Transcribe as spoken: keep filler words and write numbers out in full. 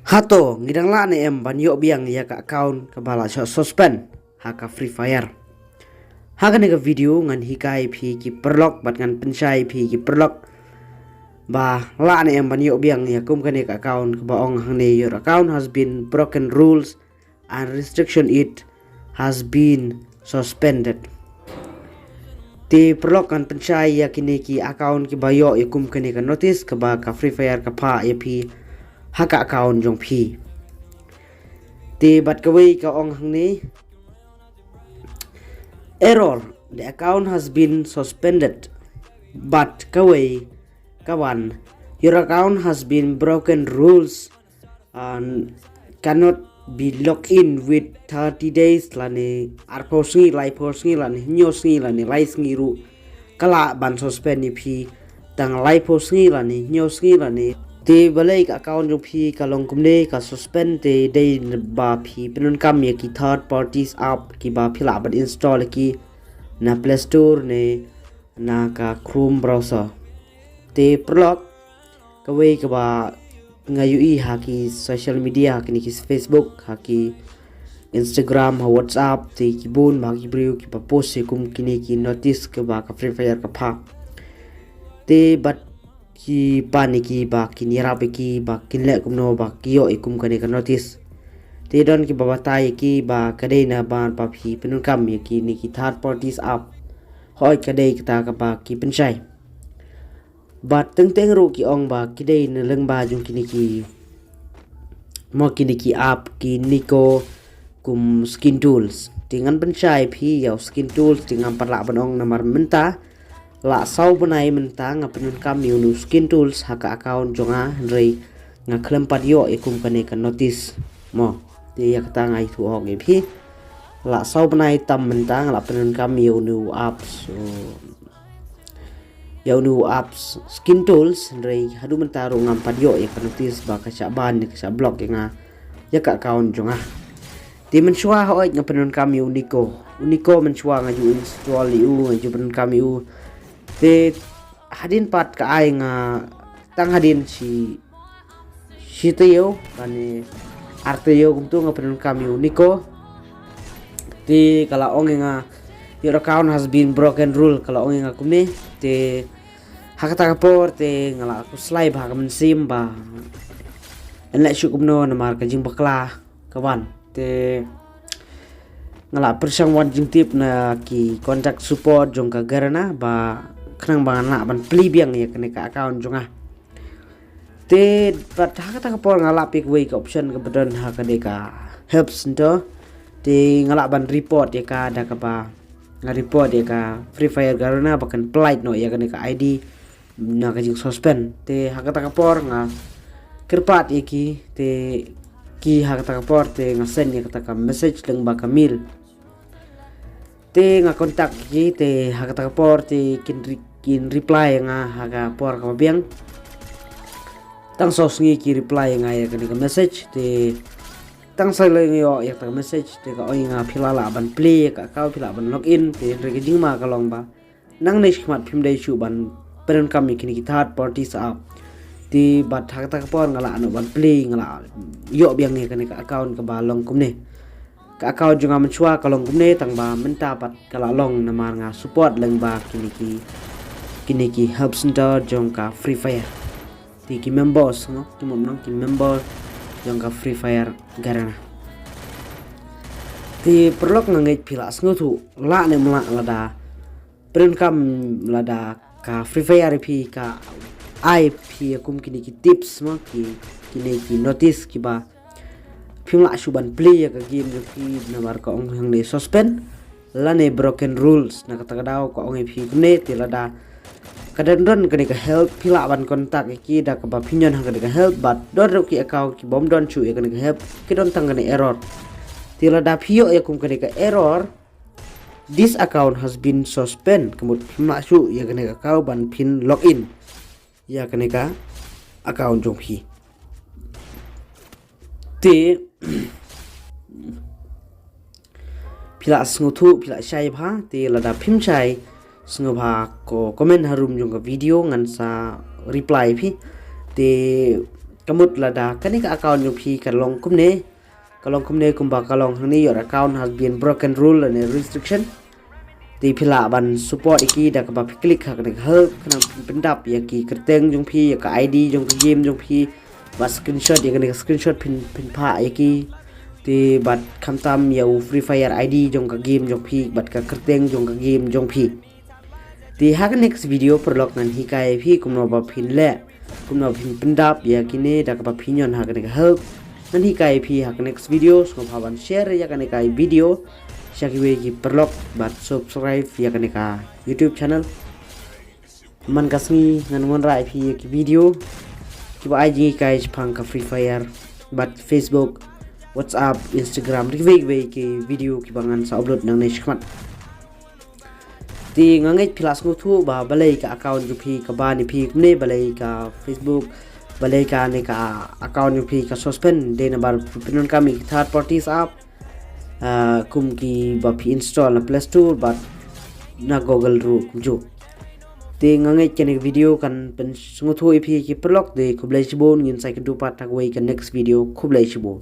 Hato ngi dang lah ne em ban ïoh biang ïa ka account kaba la shah suspend ha ka Free Fire? Ha kane ka video ngan hikai phi ki paralok bad ngan pynshai phi ki paralok ba lah ne em ban ïoh biang ïa kum kane ka account kaba ong hangne, "Your account has been broken rules and restriction, it has been suspended." Te paralok, ngan pynshai ïa kine ki account kiba ïoh ïa kum kane ka notice kaba ka Free Fire ka phah ïa phi ha ka account jong phi. Te bad kawei ka ong hangne, "Error, the account has been suspended." Bad kawei ka wan, "Your account has been broken rules and cannot be logged in with thirty days," lane arphew sngi, laiphew sngi, lane hynñiew sngi, lane lai sngi ruh ka lah ban suspend ïa phi tang laiphew sngi lane hynñiew sngi lane. Te balei ka account jong phi ka long kumne, ka suspend? Te dei ba phi pyndonkam ïa ki third parties app kiba phi lah ban install ïa ki na Play Store ne na ka Chrome browser. Te paralok, kawei kaba nga ïohi ha ki social media, ha kine ki Facebook, ha ki Instagram, ha WhatsApp, te ki bun ba ki briew kiba post ïa kum kine ki notice kaba ka Free Fire ka phah. Te bad ki pan ïa ki ba kin ïarap ïa ki ba kin leh kumno ba ki ïoh ïa kum kane ka notice. Te don kiba batai ïa ki ba ka dei na ba, ba phi pyndonkam ïa kine ki third parties app. Hooid, ka dei kata kaba ki pynshai. Bad teng teng ruh ki ong ba ki dei na lyngba jong kine ki, mo, kine ki app, ki Niko kum Skin Tools. Te ngan pynshai phi ïa u Skin Tools, te ngam pat lah ban ong namar mynta la saw bnai mynta nga pyndonkam ïa une u Skin Tools ha ka account jong nga, hynrei nga khlem pat ïoh ïa kum kane ka notice, mo. Te ïa kata nga ïathuh hok ïa phi, la saw bnai tam mynta nga la pyndonkam ïa une u apps, ïa une u apps Skin Tools, hynrei haduh mynta ruh ngam pat ïoh ïa ka notice ba ka shah ban ne ka shah block ïa nga, ïa ka account jong nga. Te mynshuwa, hooid, nga pyndonkam ïa u Niko. U Niko mynshuwa nga ju install ïa u, nga ju pyndonkam ïa u. Te hadien pat ka ai nga tang hadien shi shi taïew lane ar taïew kumto nga pyndonkam ïa u Niko. Te ka la ong ïa nga, "Your account has been broken rule," ka la ong ïa nga kumne. Te ha kata ka por te nga la khuslai bha ka mynsiem ba yn leh shuh kumno namar ka jingbakla ka wan. Te nga la pyrshang wan jingtip na ki contact support jong ka Garena ba khnang ba ngan lah ban plie biang ïa kane ka account jong nga. Te pat ha kata ka por nga lap ïa kawei ka option kaba don ha kane ka help center. Te nga lah ban report ïa ka da kaba nga report ïa ka Free Fire Garena ba kan plie noh ïa kane ka I D na ka jingsuspend. Te ha kata ka por nga kyrpad ïa ki, te ki ha kata ka por te nga send ïa kata ka message lyngba ka mail. Te nga contact ïa ki, te ha kata ka por te kin re-, kin reply ïa nga ha ka por kaba biang. Tang saw sngi ki reply ïa nga ïa kane ka message, te tang saw lei nga ïoh ïa kata ka message, te ka ong ïa nga, "Phi la lah ban plie ïa ka account, phi lah ban log in." Te hynrei ka jingma ka long ba nangne shakhmat phim dei shuh ban pyndonkam ïa kine ki third parties app. Te bad ha kata ka por nga lah noh ban plie, nga lah ïoh biang ïa kane ka account kaba long kumne. Ka account jong nga mynshuwa ka long kumne, tang ba mynta pat ka la long namar nga support lyngba kine ki, kine ki help center jong ka Free Fire. Te ki members, no, ki mut nang ki member jong ka Free Fire Garena. Te paralok, nga ngeit phi la sngewthuh, lah ne em lah lada pyndonkam, lada ka Free Fire ïa phi ka ai phi ïa kum kine ki tips, mo, ki, kine ki notice kiba phim lah shuh ban plie ïa ka game jong phi namar ka ong hangne suspend lane broken rules. Na kata ka daw ka ong ïa phi kumne, te lada ka don don kane ka help, phi lah ban contact ïa ki da kaba phin ïoh ha kane ka help. Bad don ruh ki account ki bym don shuh ïa kane ka help, ki don tang kane error. Te lada phi ïoh ïa kum kane ka error, "This account has been suspend," ka mut phim lah shuh ïa kane ka account ban phin log in ïa kane ka account jong phi. Te phi la sngewthuh, phi la shai bha, te lada phim shai sngewbha ko comment harum jong ka video, ngan sa reply phi. Te Ka mut lada kane ka account jong phi ka long kumne, ka long kumne kumba ka long hangne, your account has been broken rule and restriction. Te phi lah ban support ïa ki da kaba phi click ha kane ka help, khnang phin pyndap ïa ki kyrteng jong phi, ïa ka I D jong ka game jong phi, bad screenshot, ïa kane ka screenshot phin, phin phah ïa ki. Te bad khamtam ïa u Free Fire I D jong ka game jong phi bad ka kyrteng jong ka game jong phi. Te ha ka next video paralok ngan hikai ïa phi kumno ba phin leh, kumno ba phin pyndap ïa kine da kaba phi ñion ha kane ka help. Ngan hikai ïa phi ha ka next video, sngewbha ban share ïa kane ka video sha kiwei ki paralok bad subscribe ïa kane ka YouTube channel. Man ka sngi ngan wanrah ïa phi ïa ki video kiba ai jinghikai shaphang ka Free Fire bad Facebook, WhatsApp, Instagram, kiwei kiwei ki video kiba ngan sa upload nangne shakhmat. Te nga ngeit phi la sngewthuh ba balei ka account jong phi ka ban ïa phi kumne, balei ka Facebook, balei kane ka account jong phi ka suspend, dei namar phi pyndonkam ïa ki third parties app, ah, kum kiba phi install na Play Store bad na Google ruh kumjuh. Te nga ngeit kane ka video kan pynsngewthuh ïa phi ki paralok. Te khublei shibun, ngin sa ïakynduh pat ha kawei ka next video. Khublei shibun.